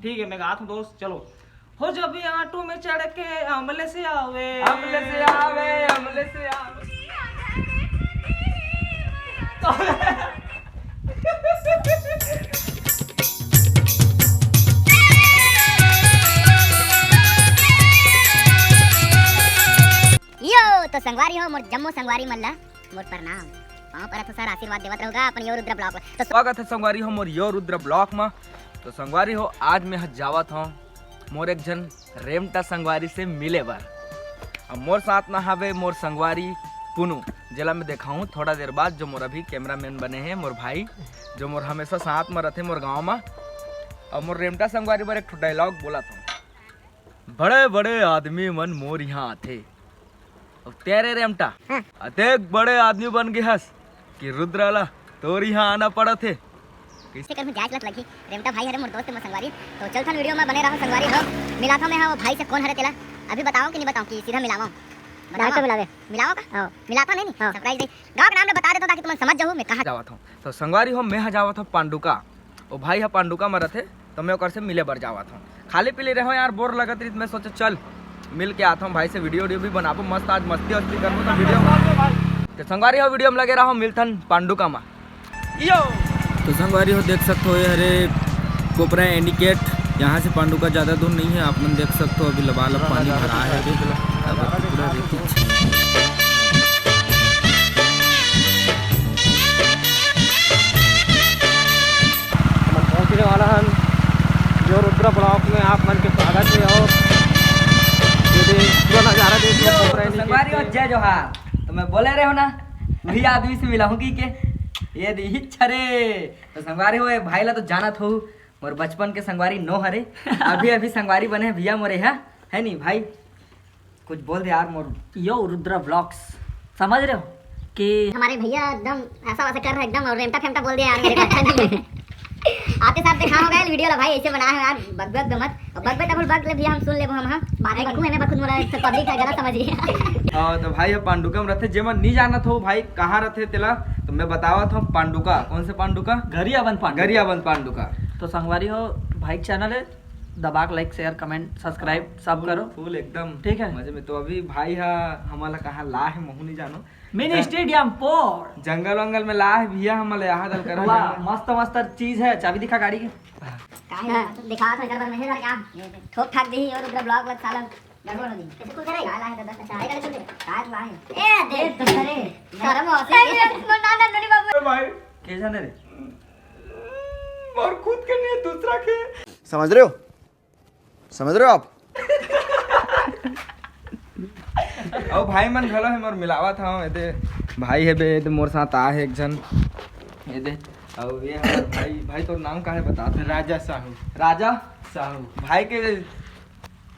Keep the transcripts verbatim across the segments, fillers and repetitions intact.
ठीक है, मैं गात हूँ दोस्त, चलो। हो जब ये ऑटो में चढ़ के अमले से आवे। अमले से आवे, अमले से आवे। यो, तो संगवारी हो, मोर जम्मो संगवारी मन ला मोर प्रणाम। पाँव परत हो सर, आशीर्वाद देवत रहूगा अपन यो रुद्र ब्लॉग ला। तो स्वागत है संगवारी हो मोर यो रुद्र ब्लॉग मा। तो संगवारी हो, आज मैं ह जावत हूँ मोर एक झन रेमटा संगवारी से मिले बर। अब मोर साथ में हवे मोर संगवारी पुनू, जेला मैं देखाहूँ थोड़ा देर बाद, जो मोर अभी कैमरामैन बने हैं, मोर भाई, जो मोर हमेशा साथ में रहते मोर गाँव में। अब मोर रेमटा संगवारी बर एक ठो डायलॉग बोला था, बड़े बड़े आदमी मन मोर यहाँ आथे। अब तेरे रेमटा, हाँ। अतेक बड़े आदमी बन गए हस कि रुद्र ला तोर यहाँ आना पड़त हे। कैसे कर जांच लत लगी? रेमटा भाई हरे मोर दोस्त मोर संगवारी। तो चलथन वीडियो में बने रहो संगवारी हो। मिलाथो मैं हाँ वो भाई से, कौन हरे तेला अभी बताओ कि नहीं बताओ कि सीधा मिलाओ? डायरेक्ट मिलावे। मिलाओ का? हाँ। मिलाता नहीं, नहीं। हाँ। सरप्राइज दे। गाँव के नाम ले बता देता हूँ ताकि तुम समझ जाओ मैं कहाँ जावत हूँ। तो संगवारी हो, मैं ह जावत हूँ पांडुका। ओ भाई ह पांडुका में रहथे, तो मैं ओकर से मिले बर जावत हूँ। खाली पीली रहो यार, बोर लगत रही, मैं सोचे चल मिल के आता हूँ भाई से, वीडियो वीडियो भी बनाबो मस्त, आज मस्ती वस्ती करबो तो वीडियो। तो संगवारी हो, वीडियो में लगे रहो, मिलथन पांडुका में। यो। तो संगवारी हो, देख सकते हो, ये हरे कोपरा एंडिकेट, यहाँ से पांडुका ज़्यादा दूर नहीं है। आप मन देख सकते हो, अभी लबालब पानी भरा है, अभी अब पूरा रेती। हमन पहुंचने वाला हन जो रुद्र ब्लॉक में आप मन के स्वागत है। और ये दे पूरा नजारा देख लो, तो कोपरा एंडिकेट संगवारी हो, के। जय जोहार। तो मैं बोले रहे हो ना, वही आदमी से मिला हूँ कि के ये दी छरे। तो संगवारी हो, ये भाई ला तो जानत हो, मोर बचपन के संगवारी नो हरे, अभी अभी संगवारी बने हैं भैया मोरे, है, है नहीं भाई? कुछ बोल दे यार मोर। यो रुद्रा व्लॉग्स, समझ रहे हो कि हमारे भैया एकदम ऐसा वैसा कर रहे हैं एकदम, और रेमटा फेमटा बोल दिया यार मेरे को, अच्छा नहीं है। आते साथ देखा होगा ये वीडियो ला भाई, ऐसे बनाया है यार, बक बक मत, और बक बक डबल बक ले भैया हम सुन लेबो हम, हाँ, बातें बकू है, मैं बकू मोला पब्लिक है, गलत समझ रही है। हाँ, तो भाई, अब पांडुका में रहते, जेमन नहीं जानत हो भाई कहाँ रहते तेला, तो मैं बतावत हूँ, पांडुका, कौन से पांडुका? गरियाबंद पांडुका। गरियाबंद पांडुका। तो संगवारी हो, भाई चैनल है, दबा के लाइक, शेयर, कमेंट, सब्सक्राइब सब फुल, करो। फुल एकदम ठीक है। मजे में। तो अभी भाई हा हमारा कहाँ ला है, महू नहीं जानो। मिनी जंग-, स्टेडियम पोर। जंगल वंगल में ला है भैया, हमारे यहाँ दल करो वाह, जंगल। मस्त मस्त चीज है। चाबी दिखा गाड़ी के। काहे हाँ, दिखा तो इधर पर मैं है क्या? ये देख। ठोक ठाक दी और उधर ब्लॉक लग साला। गड़बड़ हो गई। कैसे खुल करे? काला है दादा। अच्छा, ये कैसे खुल करे? काला है। ए, देख तो करे। शर्म हो, नहीं, नहीं, नहीं, नहीं, बाबू। ए भाई, कैसा नहीं रे? और खुद के नहीं, दूसरा के। समझ रहे हो? समझ रहे हो आप? अउ भाई मन घलो हे मोर, मिलावत हव। एदे भाई हे बे, एदे मोर साथ आ हे एक झन। एदे, अउ ये हमार भाई, भाई तोर नाम का हे बता दे। राजा साहू। राजा साहू। भाई के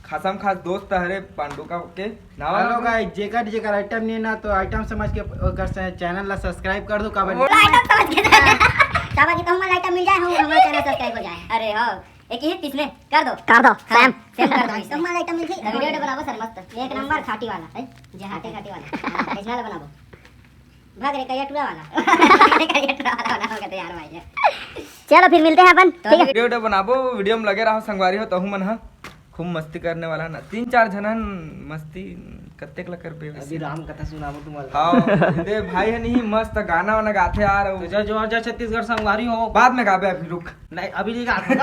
खासम खास दोस्त हरे पांडुका के। नाम हेलो गाइस, जेकर जेकर आइटम नहीं ना तो आइटम समझ के ओकर से चैनल ला सब्सक्राइब कर दो। काबर पूरा आइटम समझ के। काबर कि तो हमर आइटम मिल जाए, हम, हमर चैनल सब्सक्राइब हो जाए। अरे हाँ। एक ही तीस में कर दो। कर दो, हाँ, सेम। सेम कर दो। तो हमारा आइटम मिलती है। वीडियो तो बनाबो सर मस्त। एक नंबर खाटी वाला, है? जे खाटी, खाटी वाला। हाँ, ऐसा वाला बनाबो। भाग रे करिया टूरा वाला। करिया टूरा वाला बनाबो कहते यार भाई। चलो फिर मिलते हैं अपन, तो ठीक है? वीडियो तो बनाबो, वीडियो में लगे रहो संगवारी हो, तहू मन हा खूब मस्ती करने वाला ना। तीन चार झन हन मस्ती कत्तेक ला करबे वैसे। अभी राम कथा सुनाबो तुम्हारा। हाँ, दे भाई है नहीं, मस्त गाना वाना गाथे यार। तो जय जोहार, जय छत्तीसगढ़ संगवारी हो। बाद में गाबे, अभी रुक। नहीं, अभी नहीं गाता।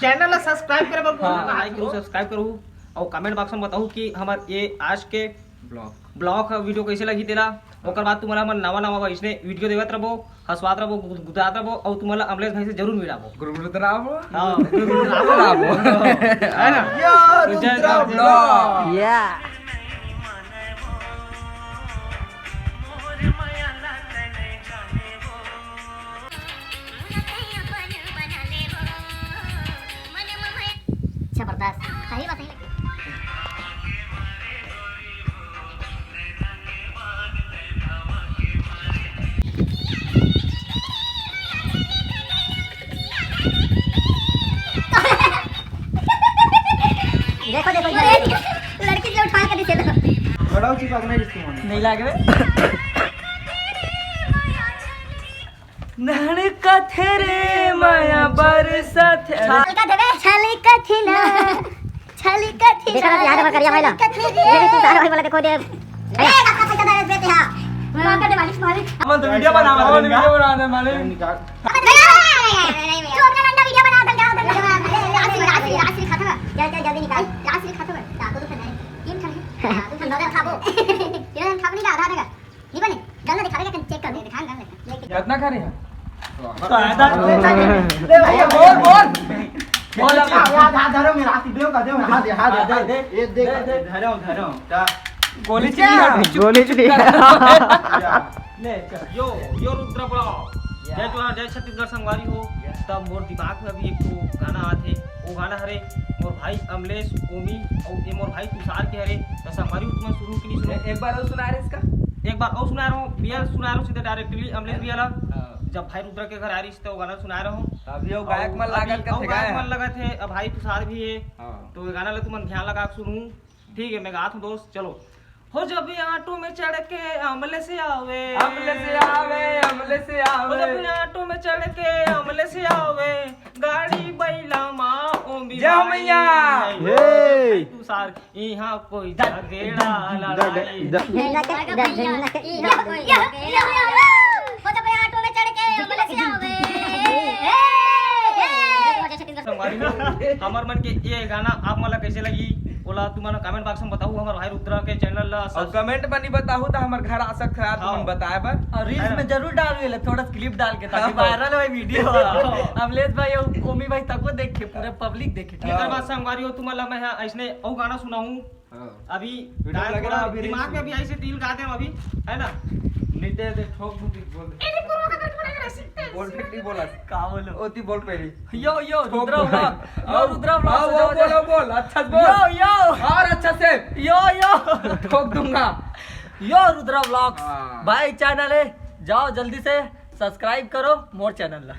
चैनल ला सब्सक्राइब करे बर बोल हाँ। रहा है कि सब्सक्राइब करू और कमेंट बॉक्स में बताऊ कि हमार ये आज के ब्लॉग। ब्लॉग वीडियो कैसे लगी तेला। ओकर बाद तुम्हारा मन नवा नवा इसने वीडियो देवत रहो, हंसवात रहो, गुद-, गुदात रहो और तुम्हारा अमलेश भाई से जरूर मिलाबो। गुरु गुरु राम। हाँ, गुरु गुरु राम। राम। है ना? या तो जय रुद्रा राम। ब्लॉग। या। जबरदस्त, सही बात, सही लगे। देखो, देखो, इधर। लड़की जो उठा के दिखे तो। बड़ा ऊंची पकड़ना जिसकी मानो। नहीं लागे बे। नहड़ का थे रे माया बरसा थे। हल्का देवे। छली कथिना, छली कथिना। देखा ना, यहाँ पर करिया भाई ला। छली कथिना। ये भी तू सारा भाई वाला देखो दे। ए, काका, पैसा दे देते हैं। मार कर दे मालिक, मालिक। हम तो वीडियो बना रहे हैं, वीडियो बना रहे हैं, मालिक। नहीं, नहीं, नहीं, नहीं, नहीं, नहीं। तू अपना नंगा वीडियो बना, उधर जाओ, उधर जाओ। राशि, राशि, राशि खत्म है। जा, जा, जल्दी निकाल। राशि खत्म है। रात को तो खेलना है। गेम खेलना है। रात को खेलना है। खाबो। ये खाबो नहीं का आधा आधा का। नहीं बने, गन दिखावे के चेक कर दे, दिखा गन। कितना खा रहे हैं? ले भैया, बोल, बोल। बोल, बोल। हाथ, हाथ धरो, मेरा हाथ देव का देव, हाथ दे, हाथ दे, दे। ये देख, दे, दे। धरो, धरो। का? गोली चली है, गोली चली है। ले, चल। यो, यो रुद्र ब्लॉग। जय जोहार, जय छत्तीसगढ़ संगवारी हो। तब मोर दिमाग में अभी एक ठो गाना आथे, वो गाना हरे मोर भाई अमलेश ओमी और ये मोर भाई तुषार के हरे। तो संगवारी हो, तुमन सुनहू कि नहीं सुनहू? एक बार और सुना रहे इसका? एक बार और सुना रहा हूँ, भैया सुना रहा हूँ सीधे डायरेक्टली अमलेश भैया ला। हाँ। जब भाई रुद्र के घर आ रही थी तो वो गाना सुना रहा हूँ। अभी वो गायक मन लागत करथे, गायक मन लगत हे, अब भाई तुषार भी है। हाँ। तो ये गाना ला तुमन ध्यान लगा के सुनहू। ठीक है, मैं गात हूँ दोस्त, चलो। हो जब ऑटो में चढ़ के अमलेश आवे, अमलेश आवे, अमलेश आवे। हो जब ऑटो में चढ़ के अमलेश आवे, गाड़ी बैला मा ओमी जय हो मैया। ये। भाई तुषार, यहाँ कोई झगड़ा लड़ाई। झगड़ा के, झगड़ा के। यहाँ कोई झगड़ा लड़ाई। हो जब ऑटो में चढ़ के अमलेश आवे। संगवारी हो, हमर मन के ये गाना आप मन ला कैसे लगी, ओला तुमन कमेंट बॉक्स में बताहू। हमर भाई रुद्रा के चैनल ला और कमेंट में नहीं बताहू तो हमर घर आ सकते हैं यार, हाँ। तुमन बताए बर। और रील्स है ना? में जरूर डालू ये ला, थोड़ा क्लिप डाल के, ताकि हाँ। वायरल होए वीडियो। अमलेश भाई और ओमी भाई तको देखे, पूरे पब्लिक देखे, ठीक है? एकर बाद संगवारी हो, तुमन ला मैं ऐसने अउ गाना सुनाहूँ। हाँ। अभी वीडियो टाइम लग रहा थोड़ा अभी दिमाग रील्स में भी ऐसे दिल गा दे अभी, है ना? नहीं दे दे, ठोक दूंगी, बोल दे। एडिट करो, अगर तुम्हारा ऐसे बोल, ठीक नहीं बोला। का बोलो? ओती बोल पहले। यो, यो, ठोक रुद्रा दो। ब्लॉग। यो, आओ, रुद्रा ब्लॉग आओ, से वो जाओ, बोलो, जाओ। बोल, अच्छा से बोल। यो, यो। और अच्छा से। यो, यो। ठोक दूंगा। यो, रुद्रा ब्लॉग्स। हाँ। भाई चैनल है, जाओ जल्दी से सब्सक्राइब करो मोर चैनल ला।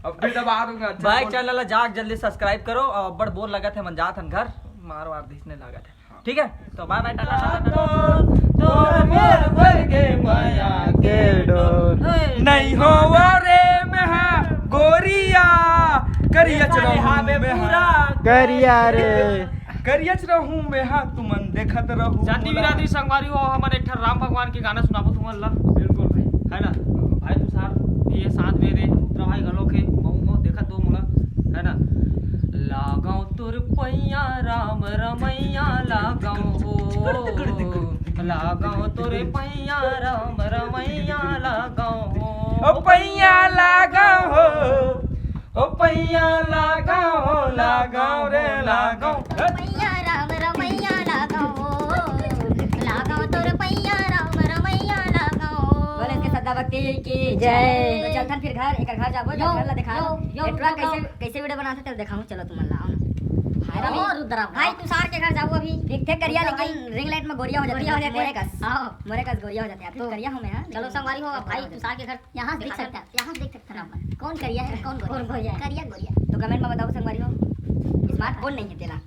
अब भी दबा दूंगा, अच्छा से भाई बोल। चैनल ला जाके जल्दी सब्सक्राइब करो। और बड़ बोर लगत है, मन जात हन घर, मार वार दिसने लागत है। ठीक है, तो बाय बाय, टाटा, टाटा, टाटा। तोर मोर बर के माया के डोर। नहीं हो वो रे महा गोरिया, करियच रहूं मैं हा। करिया रे। करियच रहूं मैं हा, तुमन देखत रहू जाति मोला। बिरादरी संगवारी हो, हमन एक ठन राम भगवान के गाना सुनाबो तुमन ला। बिल्कुल भाई। है ना? भाई तुषार भी ये साथ में रे, रुद्रा भाई घलो के, मऊ मऊ देखत दो मोला, है ना? लागव तोर पैया राम रमैया लागव हो। लागव तोर पैया राम रमैया लागव हो। ओ पैया लागव हो। ओ पैया लागव हो, लागव रे लागव। पैया राम रमैया लागव हो। लागव तोर पैया राम रमैया लागव हो। बोले इसके श्रद्धा भक्ति की जय। तो चलथन फिर घर, एक घर जाबो, यो, घर ला दिखा यो, दो। यो, एटरा यो, कैसे यो। कैसे वीडियो बनाथे, चल दिखाऊं, चलो तुमन ला, आओ ना। हाय रे, ओ, रुद्रा भाई, भाई। तुषार के घर जाबो अभी। दिखथे करिया, रुद्रा लेकिन भाई। रिंग लाइट में गोरिया हो जाथे, गोरिया हो जाथे। मोरे कस। हाँ। मोरे कस गोरिया हो जाथे। अभी तो करिया हूँ मैं, हाँ। चलो संगवारी हो, भाई तुषार के घर यहाँ से दिख सकता है, यहाँ से दिख सकता है। कौन करिया है, कौन गोरिया? कौन गोरिया है? करिया गोरिया। तो कमेंट में बताओ संगवारी हो, स्मार्टफोन नहीं है तेला।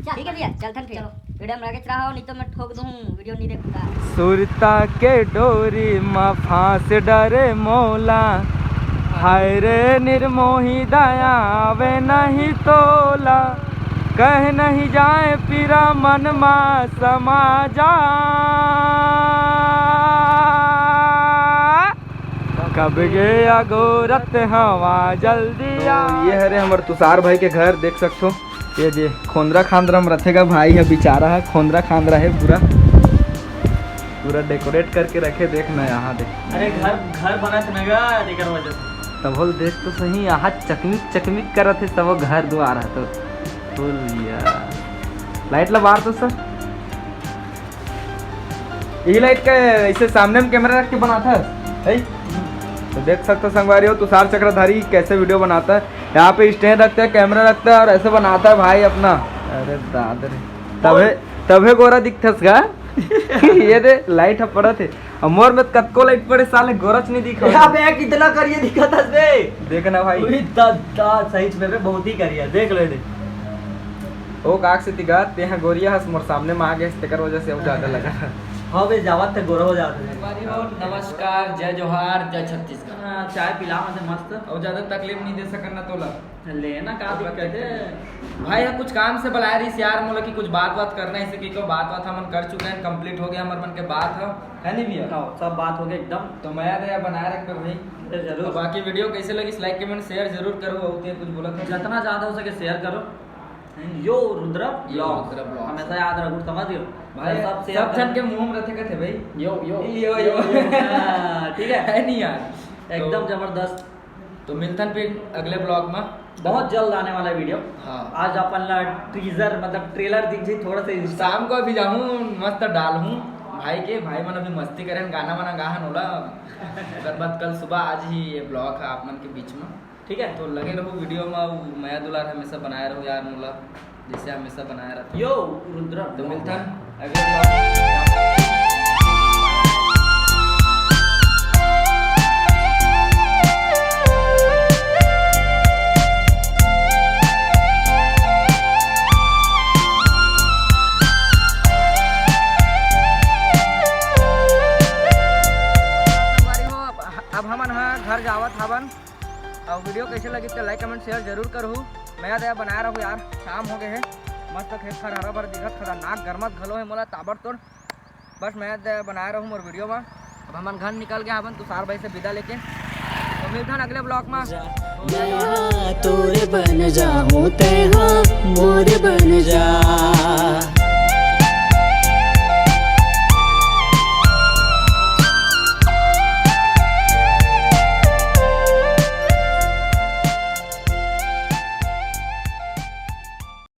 चल। ठीक है भैया, चलथन फिर। चलो। वीडियो में लगे रहो, नहीं तो मैं ठोक दूँ, वीडियो नहीं देखूंगा। सुरता के डोरी मा फांस डरे मोला, हाय रे निर्मोही दया आवे नहीं तोला, कह नहीं जाए पीरा मन मा समा जा। कब गे अगोरत हवा जल्दी तो आ। ये हरे हमर तुषार भाई के घर, देख सकथो। ये दे, खोंदरा खांदरा में रथेगा भाई, है बेचारा है, खोंदरा खांदरा है पूरा, पूरा डेकोरेट करके रखे। देख ना यहाँ देख। अरे घर, घर बनत न गा, तेकर वजह से। तब बोल देख तो सही, यहाँ चकमिक चकमिक करत है, तब वो घर दुआर है तो बोल यार। लाइट ला बार तो सर। यही लाइट का ऐसे सामने में कैमरा रख के बनाता है, है? तो देख सकते हो संगवारी हो, तुषार चक्रधारी कैसे वीडियो बनाता है। यहाँ पे स्टैंड रखता है, कैमरा रखता है और ऐसे बनाता है भाई अपना। अरे दादा रे, तबे, तबे गोरा दिखथस गा। ये दे, लाइट ह पड़त है। अब मोर में कतको लाइट पड़े, साले गोरच नहीं दिखा। अबे, कितना करिया दिखत हस बे। देख ना भाई। उही द-, द-, सही में बे, बहुत ही करिया, देख ले दे। ओ काक से तिगा, तेहा गोरिया हस, मोर सामने में आ गए, तेकर वजह से अब ज्यादा लगा। हाँ बे, जावत थे, गोरा हो जात है। संगवारी हो, नमस्कार, जय जोहार, जय छत्तीसगढ़। हाँ, चाय पिला मुझे मस्त। और ज्यादा तकलीफ नहीं दे सकना तोला। लेना का दिक्कत है? भाई, हम कुछ काम से बुलाए रहिस यार, मोला कि कुछ बात बात करना है, इसे कि को बात बात हमन कर चुके हैं, कंप्लीट हो गया हमर मन के बात है, है नहीं भैया? हाँ, सब बात हो गई एकदम। तो मया दया बनाए रख भाई। जरूर। तो बाकी वीडियो कैसे लगिस, लाइक कमेंट शेयर जरूर करो। और तेरे कुछ बोला था? जितना ज्यादा हो सके शेयर करो। यो रुद्र यो ब्लॉग रुद्र ब्लॉग। हमेशा याद रखो, समझ गयो? भाई, सब सब शेयर जन के मुंह में रहते कहते भाई। यो यो यो, यो। हाँ, ठीक है, है नहीं यार? एकदम तो, जबरदस्त। तो मिलथन फिर अगले ब्लॉग में। बहुत जल्द आने वाला वीडियो। हाँ। आज अपन ला टीजर, मतलब ट्रेलर दिख जी थोड़ा सा। शाम को अभी जाऊँ, मस्त डालूँ भाई के। भाई मन अभी मस्ती करें, गाना वाना गाहन होला। ओकर बाद कल सुबह आज ही ये ब्लॉग है आप मन के बीच में। ठीक है। तो लगे रहो वीडियो में, वो मया दुलार हमेशा बनाए रहो यार मोला, जैसे हमेशा बनाए रहता। यो रुद्र तो मिलथन अगले ब्लॉग। संगवारी हो, अब, अब हमन ह घर जावत हावन। और वीडियो कैसे लगी तो लाइक कमेंट शेयर जरूर करहू। मया दया बनाए रहू यार, शाम हो गए है, मस्त खेत खार हरा भरा दिखत, खतरनाक गरमत घलो है मोला ताबड़तोड़। बस मया दया बनाए रहू मोर वीडियो में। अब हमन घर निकल गए हावन तुषार भाई से विदा लेके। तो मिलथन अगले ब्लॉग में। मैं तोरे बन जाऊं, तैं मोर बन जा।